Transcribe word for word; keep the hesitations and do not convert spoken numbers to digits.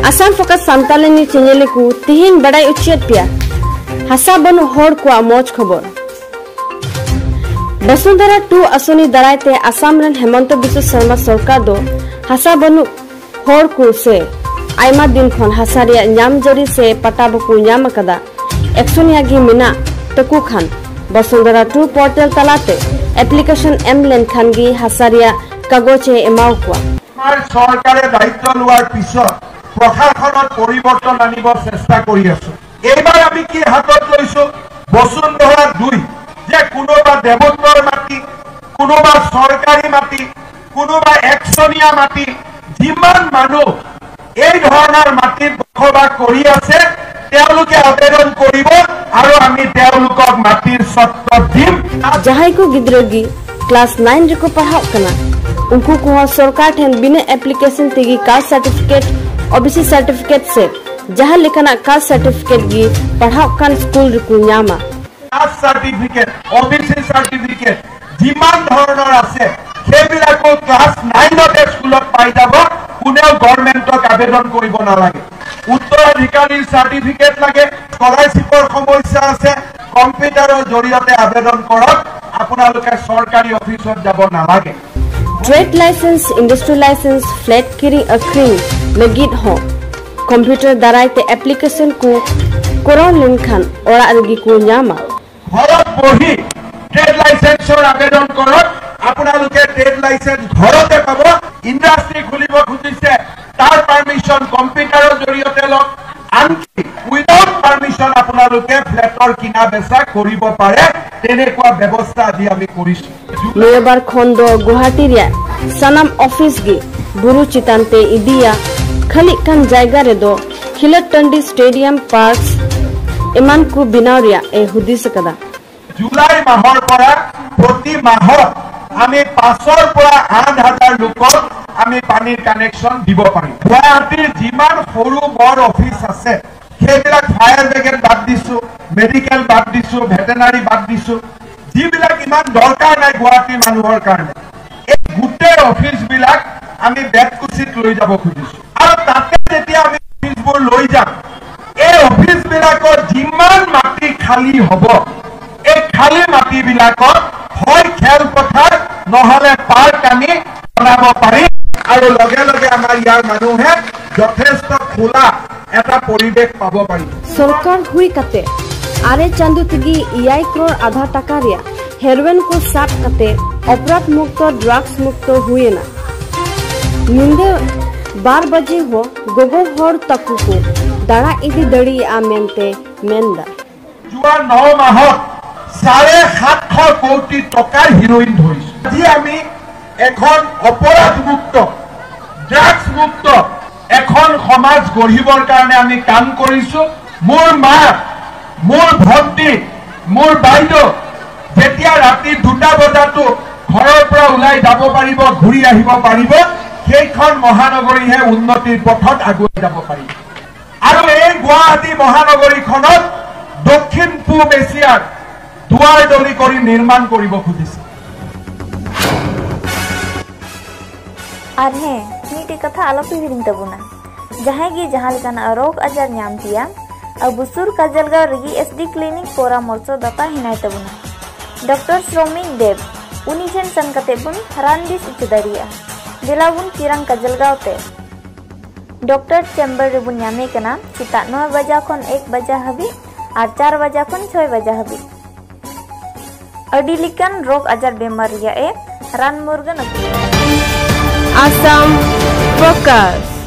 Assam focus Santali news channel ᱠᱚ ᱛᱤᱦᱤᱧ ᱵᱟᱰᱟᱭ ᱚᱪᱚᱭᱮᱫ ᱯᱮᱭᱟ ᱦᱟᱥᱟ ᱵᱟᱹᱱᱩᱜ ᱦᱚᱲ ᱠᱚᱣᱟᱜ ᱢᱚᱡᱽ ᱠᱷᱚᱵᱚᱨ᱾ ᱵᱟᱥᱩᱱᱫᱷᱚᱨᱟ ᱴᱩ ᱟᱥᱚᱱᱤ ᱫᱟᱨᱟᱭ ᱛᱮ ᱟᱥᱟᱢ ᱨᱮᱱ ᱦᱮᱢᱚᱱᱛᱚ ᱵᱤᱥᱣᱚ ᱥᱚᱨᱢᱟ ᱥᱚᱨᱠᱟᱨ ᱫᱚ ᱦᱟᱥᱟ ᱵᱟᱹᱱᱩᱜ ᱦᱚᱲ ᱠᱚ ᱥᱮ ᱟᱭᱢᱟ ᱫᱤᱱ ᱠᱷᱚᱱ ᱦᱟᱥᱟ ᱨᱮᱭᱟᱜ ᱧᱟᱢ ᱡᱟᱹᱨᱤ ᱥᱮ ᱯᱟᱴᱟ ᱵᱟᱠᱚ ᱧᱟᱢ ᱟᱠᱟᱫᱟ, ᱮᱠᱥᱚᱱᱤᱭᱟ ᱜᱮ ᱢᱮᱱᱟᱜ ᱛᱟᱠᱚ ᱠᱷᱟᱱ ᱵᱟᱥᱩᱱᱫᱷᱚᱨᱟ ᱴᱩ ᱯᱳᱨᱴᱟᱞ ᱛᱟᱞᱟᱛᱮ ᱮᱯᱞᱤᱠᱮᱥᱚᱱ ᱮᱢ ᱞᱮᱱᱠᱷᱟᱱ ᱜᱮ ᱦᱟᱥᱟ ᱨᱮᱭᱟᱜ ᱠᱟᱜᱚᱡᱽ ᱮ ᱮᱢᱟᱣ ᱠᱚᱣᱟ᱾ আমাৰ চৰকাৰে দায়িত্ব লোৱাৰ পিছত প্ৰশাসনত পৰিৱৰ্তন আনিব চেষ্টা কৰি আছো। এইবাৰ আমি কি হাতত লৈছো? বসুন্ধৰা দুই, যে কোনোবা দেৱত্বৰ মাটি, কোনোবা চৰকাৰী মাটি, কোনোবা একচনীয়া মাটি, যিমান মানুহ এই ধৰণৰ মাটিত বসবাস কৰি আছে, তেওঁলোকে আবেদন কৰিব আৰু আমি তেওঁলোকক মাটিৰ স্বত্ব দিম। ᱡᱟᱦᱟᱸᱭ ᱠᱚ ᱜᱤᱫᱽᱨᱟᱹ ᱜᱮ ᱠᱞᱟᱥ ᱱᱟᱭᱤᱱ ᱨᱮᱠᱚ ᱯᱟᱲᱦᱟᱜ ᱠᱟᱱᱟ, ᱩᱱᱠᱩ ᱠᱚᱦᱚᱸ ᱥᱚᱨᱠᱟᱨ ᱴᱷᱮᱱ ᱵᱤᱱᱟᱹ ᱮᱯᱞᱤᱠᱮᱥᱚᱱ ᱛᱮᱜᱮ ᱠᱟᱥᱴ ᱥᱟᱨᱴᱤᱯᱷᱤᱠᱮᱴ, ᱳᱵᱤᱥᱤ ᱥᱟᱨᱴᱤᱯᱷᱤᱠᱮᱴ ᱥᱮ ᱡᱟᱦᱟᱸ ᱞᱮᱠᱟᱱᱟᱜ ᱠᱟᱥᱴ ᱥᱟᱨᱴᱤᱯᱷᱤᱠᱮᱴ ᱜᱮ ᱯᱟᱲᱦᱟᱜ ᱠᱟᱱ ᱥᱠᱩᱞ ᱨᱮᱠᱚ ᱧᱟᱢᱟ᱾ কাষ্ট চাৰ্টিফিকেট, অ বি চি চাৰ্টিফিকেট, যিমান ধৰণৰ আছে, সেইবিলাকো ক্লাছ নাইনতে স্কুলত পাই যাব। কোনেও গভৰ্ণমেণ্টক আবেদন কৰিব নালাগে। উত্তৰাধিকাৰীৰ চাৰ্টিফিকেট লাগে, স্কলাৰশ্বিপৰ সমস্যা আছে, কম্পিউটাৰৰ জৰিয়তে আবেদন কৰক, আপোনালোকে চৰকাৰী অফিচত যাব নালাগে। Trade licence, industry licence, flat ᱠᱤᱨᱤᱧ ᱟᱹᱠᱷᱨᱤᱧ ᱞᱟᱹᱜᱤᱫ ᱦᱚᱸ ᱠᱚᱢᱯᱤᱭᱩᱴᱟᱨ ᱫᱟᱨᱟᱭ ᱛᱮ ᱮᱯᱞᱤᱠᱮᱥᱚᱱ ᱠᱚ ᱠᱚᱨᱟᱣ ᱞᱮᱱᱠᱷᱟᱱ ᱚᱲᱟᱜ ᱨᱮᱜᱮ ᱠᱚ ᱧᱟᱢᱟ᱾ ঘৰত বহি ট্ৰেড লাইচেন্সৰ আবেদন কৰক। আপোনালোকে ট্ৰেড লাইচেন্স ঘৰতে পাব। ইণ্ডাষ্ট্ৰী খুলিব খুজিছে, তাৰ পাৰ্মিশ্যন কম্পিউটাৰৰ জৰিয়তে লওক। আনকি উইদাউট পাৰ্মিশ্যন আপোনালোকে ফ্লেটৰ কিনা বেচা কৰিব পাৰে। তেনেকুৱা ব্যৱস্থা আজি আমি কৰিছো। ᱱᱤᱭᱟᱹ ᱵᱟᱨ ᱠᱷᱚᱱ ᱫᱚ ᱜᱩᱣᱟᱦᱟᱴᱤ ᱨᱮᱭᱟᱜ ᱥᱟᱱᱟᱢ ᱚᱯᱷᱤᱥ ᱜᱮ ᱵᱩᱨᱩ ᱪᱮᱛᱟᱱ ᱛᱮ ᱤᱫᱤᱭᱟ᱾ ᱠᱷᱟᱹᱞᱤᱜ ᱠᱟᱱ ᱡᱟᱭᱜᱟ ᱨᱮᱫᱚ ᱠᱷᱮᱞᱳᱰ ᱴᱟᱺᱰᱤ, ᱥᱴᱮᱰᱤᱭᱟᱢ, ᱯᱟᱨᱠᱥ ᱮᱢᱟᱱ ᱠᱚ ᱵᱮᱱᱟᱣ ᱨᱮᱭᱟᱜ ᱮ ᱦᱩᱫᱤᱥ ᱟᱠᱟᱫᱟ᱾ জুলাই মাহৰ পৰা প্ৰতি মাহত আমি পাঁচৰ পৰা আঠ হাজাৰ লোকক আমি পানীৰ কানেকশ্যন দিব পাৰিম। গুৱাহাটীৰ যিমান সৰু বৰ অফিচ আছে, সেইবিলাক ফায়াৰ ব্ৰিগেড বাদ দিছো, মেডিকেল বাদ দিছো, ভেটেনাৰী বাদ দিছো, যিবিলাক ইমান দৰকাৰ নাই গুৱাহাটীৰ মানুহৰ কাৰণে, এই গোটেই অফিচবিলাক আমি বেতকুছিত লৈ যাব খুজিছো। আৰু তাতে যেতিয়া আমি এই অফিচবিলাকত যিমান মাটি খালী হ'ব, এই খালী মাটিবিলাকত হয় খেলপথাৰ, নহ'লে পাৰ্ক আমি বনাব পাৰিম। আৰু লগে লগে আমাৰ ইয়াৰ মানুহে যথেষ্ট খোলা এটা পৰিৱেশ পাব পাৰিব। ᱥᱚᱨᱠᱟᱨ ᱦᱩᱭ ᱠᱟᱛᱮ ᱟᱨᱮ ᱪᱟᱸᱫᱚ ᱛᱮᱜᱮ ᱮᱭᱟᱭ ᱠᱨᱳᱲ ᱟᱫᱷᱟ ᱴᱟᱠᱟ ᱨᱮᱭᱟᱜ ᱦᱮᱨᱳᱭᱤᱱ ᱠᱚ ᱥᱟᱵ ᱠᱟᱛᱮ ᱚᱯᱨᱟᱫᱷ ᱢᱩᱠᱛᱚ, ᱰᱨᱟᱜᱥ ᱢᱩᱠᱛᱚ ᱦᱩᱭ ᱮᱱᱟ᱾ ᱧᱤᱫᱟᱹ ᱵᱟᱨ ᱵᱟᱡᱮ ᱦᱚᱸ ᱜᱚᱜᱚ ᱦᱚᱲ ᱛᱟᱠᱚ ᱠᱚ ᱫᱟᱬᱟ ᱤᱫᱤ ᱫᱟᱲᱮᱭᱟᱜᱼᱟ ᱢᱮᱱᱛᱮ ᱢᱮᱱᱫᱟ᱾ যোৱা ন মাহত চাৰে সাতশ কোটি টকাৰ হিৰইন ধৰিছো। আজি আমি এখন অপৰাধমুক্ত, ড্ৰাগছ মুক্ত এখন সমাজ গঢ়িবৰ কাৰণে আমি কাম কৰিছো। মোৰ মা, মোৰ ভণ্টি, মোৰ বাইদেউ যেতিয়া ৰাতি দুটা বজাতো ঘৰৰ পৰা ওলাই যাব পাৰিব, ঘূৰি আহিব পাৰিব, সেইখন মহানগৰীহে উন্নতিৰ পথত আগুৱাই যাব পাৰিব। আৰু এই গুৱাহাটী মহানগৰীখনত দক্ষিণ পূব এছিয়াৰ দুৱাৰ দলি কৰি নিৰ্মাণ কৰিব খুজিছে। ᱟᱨ ᱦᱮᱸ, ᱢᱤᱫᱴᱮᱡ ᱠᱟᱛᱷᱟ ᱟᱞᱚᱯᱮ ᱦᱤᱲᱤᱧ ᱛᱟᱵᱚᱱᱟ, ᱡᱟᱦᱟᱸᱭ ᱜᱮ ᱡᱟᱦᱟᱸ ᱞᱮᱠᱟᱱᱟᱜ ᱨᱳᱜᱽ ᱟᱡᱟᱨ ᱧᱟᱢ ᱯᱮᱭᱟ, ᱟᱵᱚ ᱥᱩᱨ ᱠᱟᱡᱚᱞᱜᱟᱸᱣ ᱨᱮᱜᱮ ᱮᱥ ᱰᱤ ᱠᱞᱤᱱᱤᱠ ᱯᱚᱨᱟᱢᱚᱨᱥᱚ ᱫᱟᱛᱟ ᱦᱮᱱᱟᱭ ᱛᱟᱵᱚᱱᱟ, ᱰᱚᱠᱴᱚᱨ ᱥᱨᱚᱢᱤᱠ ᱫᱮᱵ᱾ ᱩᱱᱤ ᱴᱷᱮᱱ ᱥᱮᱱ ᱠᱟᱛᱮ ᱵᱚᱱ ᱨᱟᱱ ᱵᱮᱥ ᱦᱚᱪᱚ ᱫᱟᱲᱮᱭᱟᱜᱼᱟ᱾ ᱫᱮᱞᱟ ᱵᱚᱱ ᱪᱤᱨᱟᱝ ᱠᱟᱡᱚᱞᱜᱟᱸᱣ ᱛᱮ᱾ ᱰᱚᱠᱴᱚᱨ ᱪᱮᱢᱵᱟᱨ ᱨᱮᱵᱚᱱ ᱧᱟᱢᱮ ᱠᱟᱱᱟ ᱥᱮᱛᱟᱜ ᱱᱚᱭ ᱵᱟᱡᱟ ᱠᱷᱚᱱ ᱮᱠ ᱵᱟᱡᱟ ᱦᱟᱹᱵᱤᱡ ᱟᱨ ᱪᱟᱨ ᱵᱟᱡᱟ ᱠᱷᱚᱱ ᱪᱷᱚᱭ ᱵᱟᱡᱟ ᱦᱟᱹᱵᱤᱡ᱾ ᱟᱹᱰᱤ ᱞᱮᱠᱟᱱ ᱨᱳᱜᱽ ᱟᱡᱟᱨ ᱵᱮᱢᱟᱨ ᱨᱮᱭᱟᱜ ᱮ ᱨᱟᱱ ᱢᱩᱨᱜᱟᱹᱱ ᱟᱹᱜᱩᱭᱟ᱾ Assam Focus.